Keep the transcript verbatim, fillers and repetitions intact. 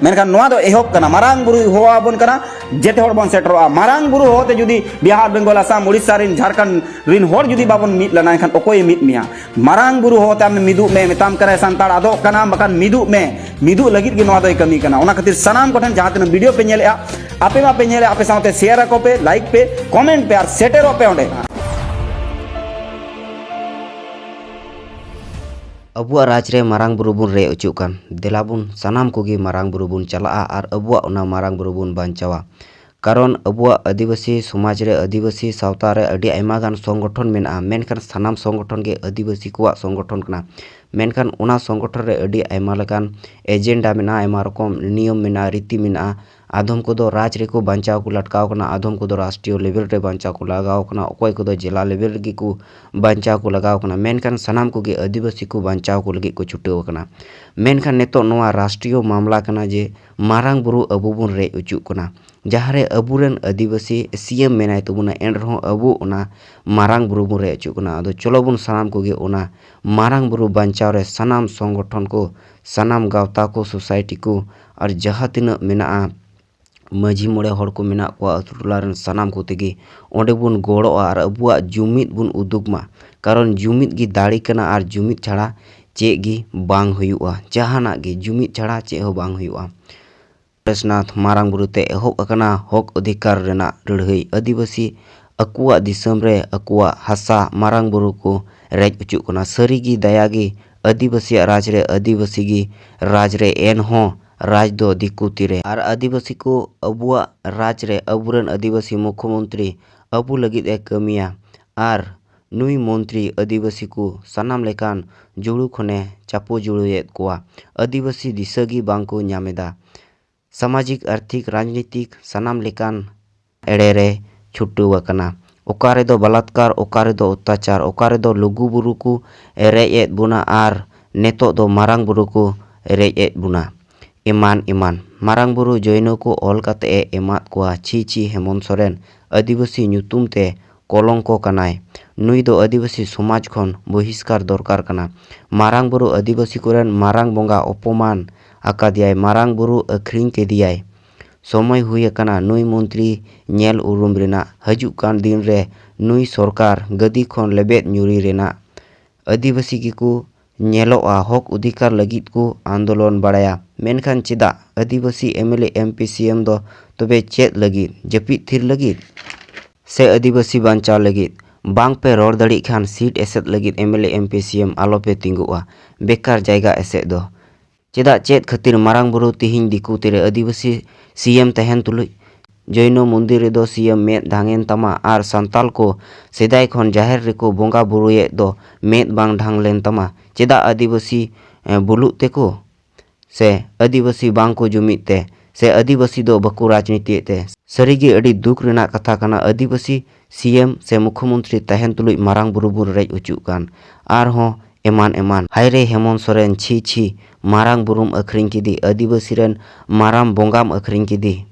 ᱢᱮᱱᱠᱷᱟᱱ ᱱᱚᱣᱟ ᱫᱚ ᱮᱦᱚᱵ ᱠᱟᱱᱟ, ᱢᱟᱨᱟᱝ ᱵᱩᱨᱩ ᱦᱚᱦᱚ ᱟᱵᱚᱱ ᱠᱟᱱᱟ, ᱡᱮᱛᱮ ᱦᱚᱲ ᱵᱚᱱ ᱥᱮᱴᱮᱨᱚᱜᱼᱟ᱾ ᱢᱟᱨᱟᱝ ᱵᱩᱨᱩ ᱦᱚᱦᱚᱛᱮ ᱡᱩᱫᱤ ᱵᱤᱦᱟᱨ, ᱵᱮᱝᱜᱚᱞ, ᱟᱥᱟᱢ, ᱩᱲᱤᱥᱥᱟ ᱨᱤᱱ, ᱡᱷᱟᱲᱠᱷᱚᱸᱰ ᱨᱤᱱ ᱦᱚᱲ ᱡᱩᱫᱤ ᱵᱟᱵᱚᱱ ᱢᱤᱫ ᱞᱮᱱᱟ, ᱮᱱᱠᱷᱟᱱ ᱚᱠᱚᱭᱮ ᱢᱤᱫ ᱢᱮᱭᱟ? ᱢᱟᱨᱟᱝ ᱵᱩᱨᱩ ᱦᱚᱦᱚᱛᱮ ᱟᱢ ᱢᱤᱫᱩᱜ ᱢᱮ, ᱢᱮᱛᱟᱢ ᱠᱟᱱᱟᱭ ᱥᱟᱱᱛᱟᱲ ᱟᱫᱚᱜ ᱠᱟᱱᱟᱢ, ᱵᱟᱠᱷᱟᱱ ᱢᱤᱫᱩᱜ ᱢᱮ᱾ ᱢᱤᱫᱩᱜ ᱞᱟᱹᱜᱤᱫ ᱜᱮ ᱱᱚᱣᱟ ᱫᱚᱭ ᱠᱟᱹᱢᱤ ᱠᱟᱱᱟ᱾ ᱚᱱᱟ ᱠᱷᱟᱹᱛᱤᱨ ᱥᱟᱱᱟᱢ ᱠᱚᱴᱷᱮᱱ ᱡᱟᱦᱟᱸ ᱛᱤᱱᱟᱹᱜ ᱵᱷᱤᱰᱤᱭᱳ ᱯᱮ ᱧᱮᱞᱮᱜᱼᱟ, ᱟᱯᱮ ᱢᱟᱯᱮ ᱧᱮᱞᱮᱫ, ᱟᱯᱮ ᱥᱟᱶᱛᱮ ᱥᱮᱭᱟᱨ ᱟᱠᱚ ᱯᱮ, ᱞᱟᱭᱤᱠ ᱯᱮ, ᱠᱚᱢᱮᱱᱴ ᱯᱮ ᱟᱨ ᱥᱮᱴᱮᱨᱚᱜ ᱯᱮ ᱚᱸᱰᱮ᱾ ᱟᱵᱚᱣᱟᱜ ᱨᱟᱡᱽ ᱨᱮ ᱢᱟᱨᱟᱝ ᱵᱩᱨᱩ ᱵᱚᱱ ᱨᱮᱡ ᱚᱪᱚᱜ ᱠᱟᱱ, ᱫᱮᱞᱟ ᱵᱚᱱ ᱥᱟᱱᱟᱢ ᱠᱚᱜᱮ ᱢᱟᱨᱟᱝ ᱵᱩᱨᱩ ᱵᱚᱱ ᱪᱟᱞᱟᱜᱼᱟ ᱟᱨ ᱟᱵᱚᱣᱟᱜ ᱚᱱᱟ ᱢᱟᱨᱟᱝ ᱵᱩᱨᱩ ᱵᱚᱱ ᱵᱟᱧᱪᱟᱣᱟ᱾ ᱠᱟᱨᱚᱱ ᱟᱵᱚᱣᱟᱜ ᱟᱹᱫᱤᱵᱟᱹᱥᱤ ᱥᱚᱢᱟᱡᱽ ᱨᱮ, ᱟᱹᱫᱤᱵᱟᱹᱥᱤ ᱥᱟᱶᱛᱟ ᱨᱮ ᱟᱹᱰᱤ ᱟᱭᱢᱟ ᱜᱟᱱ ᱥᱚᱝᱜᱚᱴᱷᱚᱱ ᱢᱮᱱᱟᱜᱼᱟ, ᱢᱮᱱᱠᱷᱟᱱ ᱥᱟᱱᱟᱢ ᱥᱚᱝᱜᱚᱴᱷᱚᱱ ᱜᱮ ᱟᱹᱫᱤᱵᱟᱹᱥᱤ ᱠᱚᱣᱟᱜ ᱥᱚᱝᱜᱚᱴᱷᱚᱱ ᱠᱟᱱᱟ᱾ ᱢᱮᱱᱠᱷᱟᱱ ᱚᱱᱟ ᱥᱚᱝᱜᱚᱴᱷᱚᱱ ᱨᱮ ᱟᱹᱰᱤ ᱟᱭᱢᱟ ᱞᱮᱠᱟᱱ ᱮᱡᱮᱱᱰᱟ ᱢᱮᱱᱟᱜᱼᱟ, ᱟᱭᱢᱟ ᱨᱚᱠᱚᱢ ᱱᱤᱭᱚᱢ ᱢᱮᱱᱟᱜᱼᱟ, ᱨᱤᱛᱤ ᱢᱮᱱᱟᱜᱼᱟ᱾ ᱟᱫᱚᱢ ᱠᱚᱫᱚ ᱨᱟᱡᱽ ᱨᱮᱠᱚ ᱵᱟᱧᱪᱟᱣ ᱠᱚ ᱞᱟᱴᱠᱟᱣ ᱠᱟᱱᱟ, ᱟᱫᱚᱢ ᱠᱚᱫᱚ ᱨᱟᱥᱴᱨᱤᱭᱚ ᱞᱮᱵᱮᱞ ᱨᱮ ᱵᱟᱧᱪᱟᱣ ᱠᱚ ᱞᱟᱜᱟᱣ ᱠᱟᱱᱟ, ᱚᱠᱚᱭ ᱠᱚᱫᱚ ᱡᱮᱞᱟ ᱞᱮᱵᱮᱞ ᱨᱮᱜᱮ ᱠᱚ ᱵᱟᱧᱪᱟᱣ ᱠᱚ ᱞᱟᱜᱟᱣ ᱠᱟᱱᱟ, ᱢᱮᱱᱠᱷᱟᱱ ᱥᱟᱱᱟᱢ ᱠᱚᱜᱮ ᱟᱹᱫᱤᱵᱟᱹᱥᱤ ᱠᱚ ᱵᱟᱧᱪᱟᱣ ᱠᱚ ᱞᱟᱹᱜᱤᱫ ᱠᱚ ᱪᱷᱩᱴᱟᱹᱣ ᱟᱠᱟᱱᱟ᱾ ᱢᱮᱱᱠᱷᱟᱱ ᱱᱤᱛᱚᱜ ᱱᱚᱣᱟ ᱨᱟᱥᱴᱨᱤᱭᱚ ᱢᱟᱢᱞᱟ ᱠᱟᱱᱟ ᱡᱮ ᱢᱟᱨᱟᱝ ᱵᱩᱨᱩ ᱟᱵᱚ ᱵᱚᱱ ᱨᱮᱡ ᱚᱪᱚᱜ ᱠᱟᱱᱟ, ᱡᱟᱦᱟᱸ ᱨᱮ ᱟᱵᱚᱨᱮᱱ ᱟᱹᱫᱤᱵᱟᱹᱥᱤ ᱥᱤ ᱮᱢ ᱢᱮᱱᱟᱭ ᱛᱟᱵᱚᱱᱟ, ᱮᱱ ᱨᱮᱦᱚᱸ ᱟᱵᱚ ᱚᱱᱟ ᱢᱟᱨᱟᱝ ᱵᱩᱨᱩ ᱵᱚᱱ ᱨᱮᱡ ᱚᱪᱚᱜ ᱠᱟᱱᱟ᱾ ᱟᱫᱚ ᱪᱚᱞᱚ ᱵᱚᱱ ᱥᱟᱱᱟᱢ ᱠᱚᱜᱮ ᱚᱱᱟ ᱢᱟᱨᱟᱝ ᱵᱩᱨᱩ ᱵᱟᱧᱪᱟᱣ ᱨᱮ ᱥᱟᱱᱟᱢ ᱥᱚᱝᱜᱚᱴᱷᱚᱱ ᱠᱚ, ᱥᱟᱱᱟᱢ ᱜᱟᱶᱛᱟ ᱠᱚ, ᱥᱳᱥᱟᱭᱴᱤ ᱠᱚ ᱟᱨ ᱡᱟᱦᱟᱸ ᱛᱤᱱᱟᱹᱜ ᱢᱮᱱᱟᱜᱼᱟ, ᱢᱟᱹᱡᱷᱤ ᱢᱚᱬᱮ ᱦᱚᱲ ᱠᱚ ᱢᱮᱱᱟᱜ ᱠᱚᱣᱟ ᱟᱹᱛᱩ ᱴᱚᱞᱟ ᱨᱮᱱ, ᱥᱟᱱᱟᱢ ᱠᱚᱛᱮ ᱜᱮ ᱚᱸᱰᱮ ᱵᱚᱱ ᱜᱚᱲᱚᱜᱼᱟ ᱟᱨ ᱟᱵᱚᱣᱟᱜ ᱡᱩᱢᱤᱫ ᱵᱚᱱ ᱩᱫᱩᱜᱽ ᱢᱟ᱾ ᱠᱟᱨᱚᱱ ᱡᱩᱢᱤᱫ ᱜᱮ ᱫᱟᱲᱮ ᱠᱟᱱᱟ ᱟᱨ ᱡᱩᱢᱤᱫ ᱪᱷᱟᱲᱟ ᱪᱮᱫ ᱜᱮ ᱵᱟᱝ ᱦᱩᱭᱩᱜᱼᱟ᱾ ᱡᱟᱦᱟᱱᱟᱜ ᱜᱮ ᱡᱩᱢᱤᱫ ᱪᱷᱟᱲᱟ ᱪᱮᱫ ᱦᱚᱸ ᱵᱟᱝ ᱦᱩᱭᱩᱜᱼᱟ᱾ ᱯᱚᱨᱮᱥᱱᱟᱛᱷ ᱢᱟᱨᱟᱝ ᱵᱩᱨᱩ ᱛᱮ ᱮᱦᱚᱵ ᱟᱠᱟᱱᱟ ᱦᱚᱠ ᱚᱫᱷᱤᱠᱟᱨ ᱨᱮᱱᱟᱜ ᱞᱟᱹᱲᱦᱟᱹᱭ᱾ ᱟᱹᱫᱤᱵᱟᱹᱥᱤ ᱟᱠᱚᱣᱟᱜ ᱫᱤᱥᱚᱢ ᱨᱮ ᱟᱠᱚᱣᱟᱜ ᱦᱟᱥᱟ ᱢᱟᱨᱟᱝ ᱵᱩᱨᱩ ᱠᱚ ᱨᱮᱡ ᱚᱪᱚᱜ ᱠᱟᱱᱟ᱾ ᱥᱟᱹᱨᱤ ᱜᱮ ᱫᱟᱭᱟ ᱜᱮ ᱟᱹᱫᱤᱵᱟᱹᱥᱤᱭᱟᱜ ᱨᱟᱡᱽ ᱨᱮ ᱟᱹᱫᱤᱵᱟᱹᱥᱤ ᱜᱮ ᱨᱟᱡᱽ ᱨᱮ, ᱮᱱᱦᱚᱸ ᱨᱟᱡᱽ ᱫᱚ ᱫᱤᱠᱩ ᱛᱤᱨᱮ᱾ ᱟᱨ ᱟᱹᱫᱤᱵᱟᱹᱥᱤ ᱠᱚ ᱟᱵᱚᱣᱟᱜ ᱨᱟᱡᱽ ᱨᱮ ᱟᱵᱚᱨᱮᱱ ᱟᱹᱫᱤᱵᱟᱹᱥᱤ ᱢᱩᱠᱷᱚᱢᱚᱱᱛᱨᱤ ᱟᱵᱚ ᱞᱟᱹᱜᱤᱫ ᱮ ᱠᱟᱹᱢᱤᱭᱟ᱾ ᱟᱨ ᱱᱩᱭ ᱢᱚᱱᱛᱨᱤ ᱟᱹᱫᱤᱵᱟᱹᱥᱤ ᱠᱚ ᱥᱟᱱᱟᱢ ᱞᱮᱠᱟᱱ ᱡᱩᱲᱩ ᱠᱷᱚᱱᱮ ᱪᱟᱯᱚ ᱡᱩᱲᱩᱭᱮᱫ ᱠᱚᱣᱟ᱾ ᱟᱹᱫᱤᱵᱟᱹᱥᱤ ᱫᱤᱥᱟᱹ ᱜᱮ ᱵᱟᱝ ᱠᱚ ᱧᱟᱢ ᱮᱫᱟ᱾ ᱥᱟᱢᱟᱡᱤᱠ, ᱟᱨᱛᱷᱤᱠ, ᱨᱟᱡᱽᱱᱤᱛᱤᱠ ᱥᱟᱱᱟᱢ ᱞᱮᱠᱟᱱ ᱮᱲᱮ ᱨᱮ ᱪᱷᱩᱴᱟᱹᱣ ᱟᱠᱟᱱᱟ᱾ ᱚᱠᱟ ᱨᱮᱫᱚ ᱵᱟᱞᱟᱛᱠᱟᱨ, ᱚᱠᱟ ᱨᱮᱫᱚ ᱚᱛᱛᱟᱪᱟᱨ, ᱚᱠᱟ ᱨᱮᱫᱚ ᱞᱩᱜᱩ ᱵᱩᱨᱩ ᱠᱚ ᱨᱮᱡ ᱮᱫ ᱵᱚᱱᱟ ᱟᱨ ᱱᱤᱛᱚᱜ ᱫᱚ ᱢᱟᱨᱟᱝ ᱵᱩᱨᱩ ᱠᱚ ᱨᱮᱡ ᱮᱫ ᱵᱚᱱᱟ, ᱮᱢᱟᱱ ᱮᱢᱟᱱ᱾ ᱢᱟᱨᱟᱝ ᱵᱩᱨᱩ ᱡᱚᱭᱱᱚ ᱠᱚ ᱚᱞ ᱠᱟᱛᱮ ᱮ ᱮᱢᱟᱫ ᱠᱚᱣᱟ, ᱪᱷᱤ ᱪᱷᱤ ᱦᱮᱢᱚᱱᱛ ᱥᱚᱨᱮᱱ ᱟᱹᱫᱤᱵᱟᱹᱥᱤ ᱧᱩᱛᱩᱢ ᱛᱮ ᱠᱚᱞᱚᱝᱠᱚ ᱠᱟᱱᱟᱭ᱾ ᱱᱩᱭ ᱫᱚ ᱟᱹᱫᱤᱵᱟᱹᱥᱤ ᱥᱚᱢᱟᱡᱽ ᱠᱷᱚᱱ ᱵᱚᱦᱤᱥᱠᱟᱨ ᱫᱚᱨᱠᱟᱨ ᱠᱟᱱᱟ᱾ ᱢᱟᱨᱟᱝ ᱵᱩᱨᱩ ᱟᱹᱫᱤᱵᱟᱹᱥᱤ ᱠᱚᱨᱮᱱ ᱢᱟᱨᱟᱝ ᱵᱚᱸᱜᱟ ᱚᱯᱚᱢᱟᱱ ᱟᱠᱟᱫᱮᱭᱟᱭ, ᱢᱟᱨᱟᱝ ᱵᱩᱨᱩ ᱟᱹᱠᱷᱨᱤᱧ ᱠᱮᱫᱮᱭᱟᱭ᱾ ᱥᱚᱢᱚᱭ ᱦᱩᱭ ᱟᱠᱟᱱᱟ ᱱᱩᱭ ᱢᱚᱱᱛᱨᱤ ᱧᱮᱞ ᱩᱨᱩᱢ ᱨᱮᱱᱟᱜ, ᱦᱤᱡᱩᱜ ᱠᱟᱱ ᱫᱤᱱ ᱨᱮ ᱱᱩᱭ ᱥᱚᱨᱠᱟᱨ ᱜᱟᱹᱫᱤ ᱠᱷᱚᱱ ᱞᱮᱵᱮᱫ ᱧᱩᱨᱤ ᱨᱮᱱᱟᱜ᱾ ᱟᱹᱫᱤᱵᱟᱹᱥᱤ ᱜᱮᱠᱚ ᱧᱮᱞᱚᱜᱼᱟ ᱦᱚᱠ ᱚᱫᱷᱤᱠᱟᱨ ᱞᱟᱹᱜᱤᱫ ᱠᱚ ᱟᱱᱫᱳᱞᱚᱱ ᱵᱟᱲᱟᱭᱟ, ᱢᱮᱱᱠᱷᱟᱱ ᱪᱮᱫᱟᱜ ᱟᱹᱫᱤᱵᱟᱹᱥᱤ M L A, M P, ᱥᱤ ᱮᱢ ᱫᱚ ᱛᱚᱵᱮ ᱪᱮᱫ ᱞᱟᱹᱜᱤᱫ? ᱡᱟᱹᱯᱤᱫ ᱛᱷᱤᱨ ᱞᱟᱹᱜᱤᱫ ᱥᱮ ᱟᱹᱫᱤᱵᱟᱹᱥᱤ ᱵᱟᱧᱪᱟᱣ ᱞᱟᱹᱜᱤᱫ? ᱵᱟᱝ ᱯᱮ ᱨᱚᱲ ᱫᱟᱲᱮᱭᱟᱜ ᱠᱷᱟᱱ ᱥᱤᱴ ᱮᱥᱮᱫ ᱞᱟᱹᱜᱤᱫ M L A, M P, ᱥᱤ ᱮᱢ ᱟᱞᱚ ᱯᱮ ᱛᱤᱸᱜᱩᱜᱼᱟ, ᱵᱮᱠᱟᱨ ᱡᱟᱭᱜᱟ ᱮᱥᱮᱫ ᱫᱚ᱾ ᱪᱮᱫᱟᱜ, ᱪᱮᱫ ᱠᱷᱟᱹᱛᱤᱨ ᱢᱟᱨᱟᱝ ᱵᱩᱨᱩ ᱛᱤᱦᱤᱧ ᱫᱤᱠᱩ ᱛᱤᱨᱮ ᱟᱹᱫᱤᱵᱟᱹᱥᱤ ᱥᱤ ᱮᱢ ᱛᱟᱦᱮᱱ ᱛᱩᱞᱩᱡ? ᱡᱚᱭᱱᱚ ᱢᱚᱱᱫᱤᱨ ᱨᱮᱫᱚ ᱥᱤ ᱮᱢ ᱢᱮᱫ ᱫᱷᱟᱝᱮᱱ ᱛᱟᱢᱟ ᱟᱨ ᱥᱟᱱᱛᱟᱞ ᱠᱚ ᱥᱮᱫᱟᱭ ᱠᱷᱚᱱ ᱡᱟᱦᱮᱨ ᱨᱮᱠᱚ ᱵᱚᱸᱜᱟ ᱵᱩᱨᱩᱭᱮᱫ ᱫᱚ ᱢᱮᱫ ᱵᱟᱝ ᱰᱷᱟᱝ ᱞᱮᱱ ᱛᱟᱢᱟ? ᱪᱮᱫᱟᱜ ᱟᱹᱫᱤᱵᱟᱹᱥᱤ, ᱮ, ᱵᱩᱞᱩᱜ ᱛᱮᱠᱚ? ᱥᱮ ᱟᱹᱫᱤᱵᱟᱹᱥᱤ ᱵᱟᱝ ᱠᱚ ᱡᱩᱢᱤᱫ ᱛᱮ? ᱥᱮ ᱟᱹᱫᱤᱵᱟᱹᱥᱤ ᱫᱚ ᱵᱟᱠᱚ ᱨᱟᱡᱽᱱᱤᱛᱤᱭᱮᱫ ᱛᱮ? ᱥᱟᱹᱨᱤᱜᱮ ᱟᱹᱰᱤ ᱫᱩᱠ ᱨᱮᱱᱟᱜ ᱠᱟᱛᱷᱟ ᱠᱟᱱᱟ, ᱟᱹᱫᱤᱵᱟᱹᱥᱤ ᱥᱤ ᱮᱢ ᱥᱮ ᱢᱩᱠᱷᱚᱢᱚᱱᱛᱨᱤ ᱛᱟᱦᱮᱱ ᱛᱩᱞᱩᱡ ᱢᱟᱨᱟᱝ ᱵᱩᱨᱩ ᱵᱚᱱ ᱨᱮᱡ ᱦᱚᱪᱚᱜ ᱠᱟᱱ᱾ ᱟᱨᱦᱚᱸ ᱮᱢᱟᱱ ᱮᱢᱟᱱ᱾ ᱦᱟᱭ ᱨᱮ ᱦᱮᱢᱚᱱᱛ ᱥᱚᱨᱮᱱ, ᱪᱷᱤ ᱪᱷᱤ, ᱢᱟᱨᱟᱝ ᱵᱩᱨᱩᱢ ᱟᱹᱠᱷᱨᱤᱧ ᱠᱮᱫᱮ, ᱟᱹᱫᱤᱵᱟᱹᱥᱤ ᱨᱮᱱ ᱢᱟᱨᱟᱝ ᱵᱚᱸᱜᱟᱢ ᱟᱹᱠᱷᱨᱤᱧ ᱠᱮᱫᱮ᱾